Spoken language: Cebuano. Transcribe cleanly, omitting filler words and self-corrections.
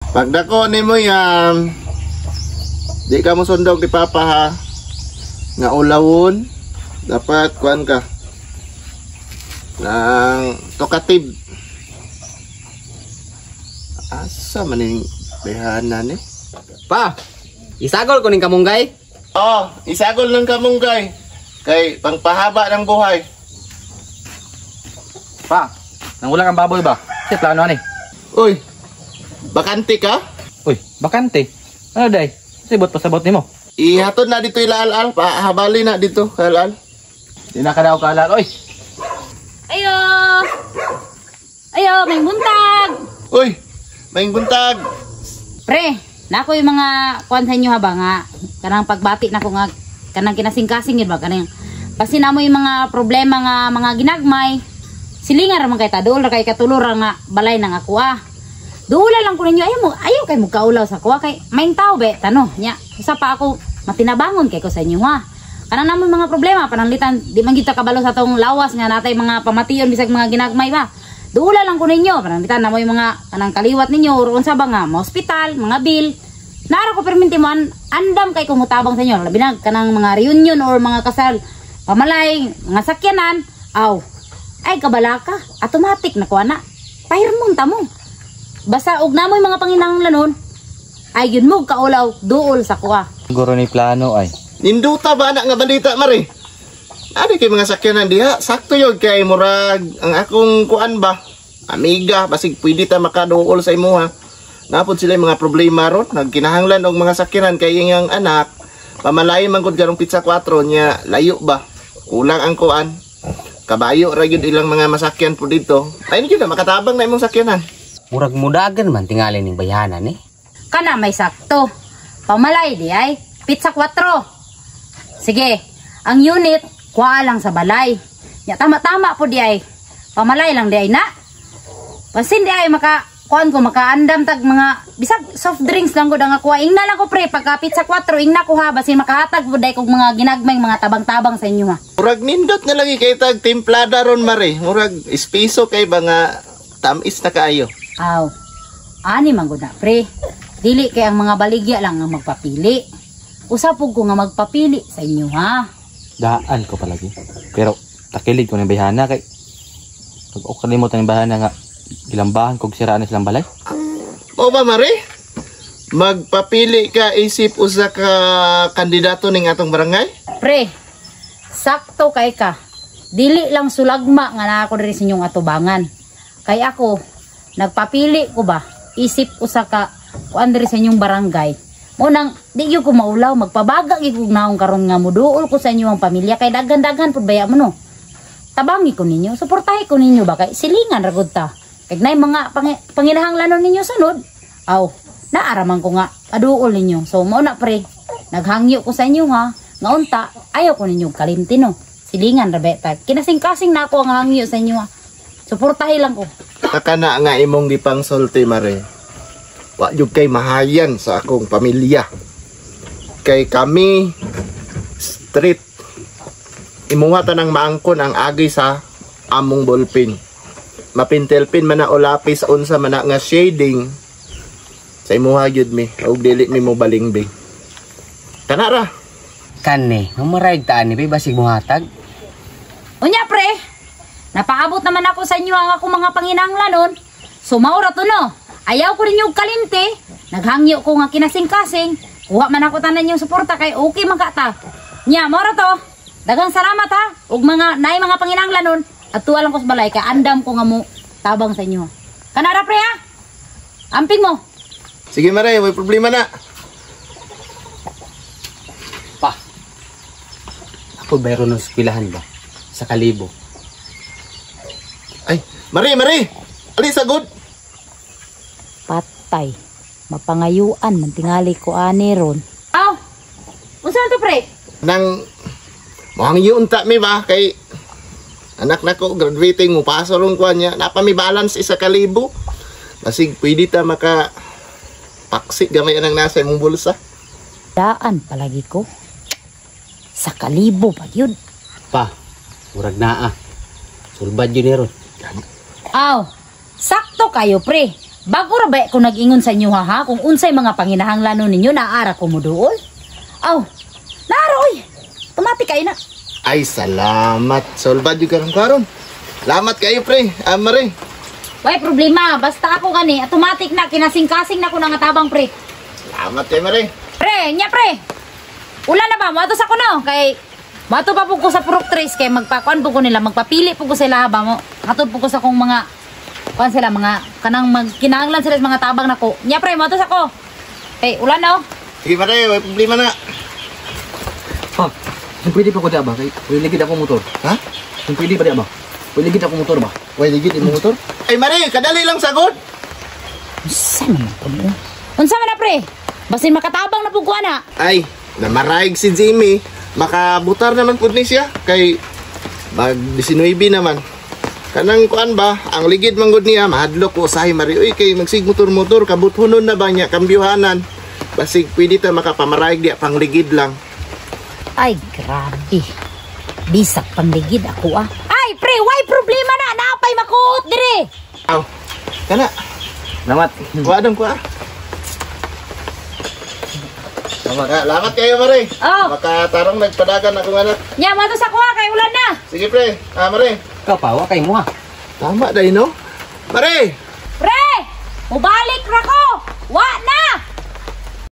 Pagdako nimo yan, di ka mo sundog ni Papa ha. Nga ulawon, dapat kuan ka. Nang talkative. Asa man ning behana ni? Pa, isagol ko ning kamunggay. Oh, isagol ng kamunggay. Kay pangpahaba ng buhay. Pa, nangula kang baboy ba? Kasi plano ani. Uy, bakante ka? Uy, bakante. Ano day? Sibot pasabot nimo. Ihatod na dito ilaal-al, pahabali na dito kaal-al. Di na ka daw kaalal. Oy, Ayo! Ayo, may buntag! Uy, may buntag. Pre, nako yung mga kuan sa inyo ha ba nga kanang pagbati nako nga kanang kinasingkasing yun ba kanang basin namo yung mga problema nga mga ginagmay silingan ra man kay ta dool ra kay katulor ra nga balay nang ako ah. Duula lang ko ninyo ayaw mo ayaw kay mo kaulaw sa kuha kay maing tao be tano nya usa pa ako matinabangon kay ko sa inyo ha. Kanang namo mga problema pananglitan di man gyud ta kabalo sa atong lawas nga natay mga pamation bisag mga ginagmay ba. Duula lang ko ninyo pananglitan namo yung mga kanang kaliwat ninyo or unsa ba nga mga ospital, mga bill. Nara ko perminti mo andam kay kumutabang sa inyo labi na kanang mga reunion or mga kasal, pamalay, mga sakyanan, aw. Ay kabalaka, automatic na kuha na. Pahirmon ta mo. Basta og namoy mga panginahanglanon, ay yun mo kaulaw duol sa kuha. Siguro ni plano ay. Ninduta ba na nga balita mare? Ani kay mga sakyanan diha, sakto yun kay murag ang akong kuan ba? Amiga, basig pwede ta makaduol sa imuha. Napod sila yung mga problema ron, nagkinahanglan og mga sakyanan kay iyang anak. Pamalay man gud karong pizza 4 nya layo ba? Kulang ang kuan. Kabayo ra gyud ilang mga masakyan po dito. Ay gyud na makatabang na imong sakyanan. Murag mudagan man tingali ning bayanan eh. Kana may sakto. Pamalay di ay pizza 4. Sige, ang unit kuha lang sa balay. Nya tama-tama po di ay. Pamalay lang di ay na. Pasin di ay maka kuan ko makaandam tag mga bisag soft drinks lang gud ang ako. Ingna lang ko pre pagka pizza 4 ingna ko ha basin makahatag pud day kog mga ginagmay mga tabang-tabang sa inyo ha. Murag nindot na lagi kay tag timplada ron mare. Murag espeso kay ba nga tamis na kaayo. Aw. Ani man gud na pre. Dili kay ang mga baligya lang ang magpapili. Usa pug ko nga magpapili sa inyo ha. Daan ko palagi. Pero takilig ko ng bayhana kay pag ok kalimot ang bayhana nga gilambahan kog siraan silang balay. O ba mare? Magpapili ka isip usa ka kandidato ning atong barangay? Pre, sakto kay ka. Dili lang sulagma nga naa ko diri sa inyong atubangan. Kay ako, nagpapili ko ba, isip usa ka kuan diri sa inyong barangay. Munang, di gyud ko maulaw, magpabaga gyud kog naong karon nga muduol ko sa inyong pamilya kay daghan-daghan pud baya mo no. Tabangi ko ninyo, suportahi ko ninyo ba kay silingan ra gud ta. Kay nay mga panginahanglanon ninyo sunod, aw, naaraman ko nga aduol ninyo. So mao na pre, naghangyo ko sa inyo ha, nga unta ayaw ko ninyo kalimti no. Silingan ra beta. Kinasing-kasing na ako ang hangyo sa inyo ha. Suportahi lang ko. Takana nga imong gipang sulti mare. Wa jud kay mahayan sa akong pamilya. Kay kami street imuha tanang maangkon ang agi sa among ballpen. Mapintelpin man na o lapis unsa man na nga shading sa imuha gyud mi og dili mi mo balingbing. Kana ra. Kani, mamarayag taan ni basig muhatag. Unya pre, napaabot naman ako sa inyo ang akong mga panginahanglanon. So mao ra to no. Ayaw ko ninyo kalimti. Naghangyo ko nga kinasing-kasing. Kuha man ako tanan yung suporta kay okay man ka ta. Nya, mao ra to. Daghang salamat ha. Ug mga naay mga panginahanglanon. At tuwa lang ko sa balay kay andam ko nga mo tabang sa inyo. Kanara pre ha. Amping mo. Sige mare, may problema na. Pa, ako bayro ng eskwelahan ba? Sa kalibo. Ay, mare, mare. Ali sagod. Patay. Mapangayuan man tingali ko ani ron. Aw. Unsa to pre? Nang mohangyo unta mi ba kay anak nako graduating mo paso ron kuan niya napa mi balance isa ka libo. Basig pwede ta maka paksi gamay anang nasa imong bulsa. Daan palagi ko. Sa kalibo pa yun. Pa, murag naa. Sulbad yun ni ron. Aw, sakto kayo pre. Bago ra ba ko nag-ingon sa inyo ha, ha? Kung unsay mga panginahanglanon ninyo, naara ko mo duol. Aw, naara oy. Tumati kayo na. Ay, salamat. Solbad yung karon karon. Salamat kayo, pre. Ah, mare. Way problema, basta ako gani, automatic na kinasing-kasing na ko nga tabang pre. Salamat kayo, mare. Pre, nya pre. Ulan na ba? Moato sa kuno kay moato pa pud ko sa Purok Tres kay magpakuan pud ko nila, magpapili pud ko sila ba mo. Hatod pud ko sa kong mga kuan sila mga kanang magkinahanglan sila sa mga tabang nako. Nya pre, moato sa ko. Kay ulan na oh. Sige, mare. Way problema na. Pa, kung pwede pa ko di ba? Kay wala ligid ako motor. Ha? Kung pwede pa di ba? Wala ligid ako motor ba? Way ligid imong motor? Ay, mare, kadali lang sagot. Unsa man ko ni? Unsa man na pre? Basin makatabang na pud ko ana. Ay, namaraig si Jimmy. Makabutar naman pud ni siya kay mag 19 naman. Kanang kuan ba, ang ligid manggod niya, mahadlok ko usahay mari uy kay magsig motor-motor kabuthonon na ba niya kambyuhanan. Basig pwede ta makapamaraig diya pangligid lang. Ay, grabe. Bisak pangligid ako ah. Ay, pre, why problema na? Naapay makuot dire. Aw. Kana, Salamat. kuha dong kuha. Salamat. Salamat kayo mare. Oh. Makatarong nagpadagan akong anak. Nya, moato sa kuha kay ulan na. Sige pre, ah mare. Ikaw pa, wa kay mo ha. Tama dai no? Mare, Pre! Mubalik ra ko! Wa na!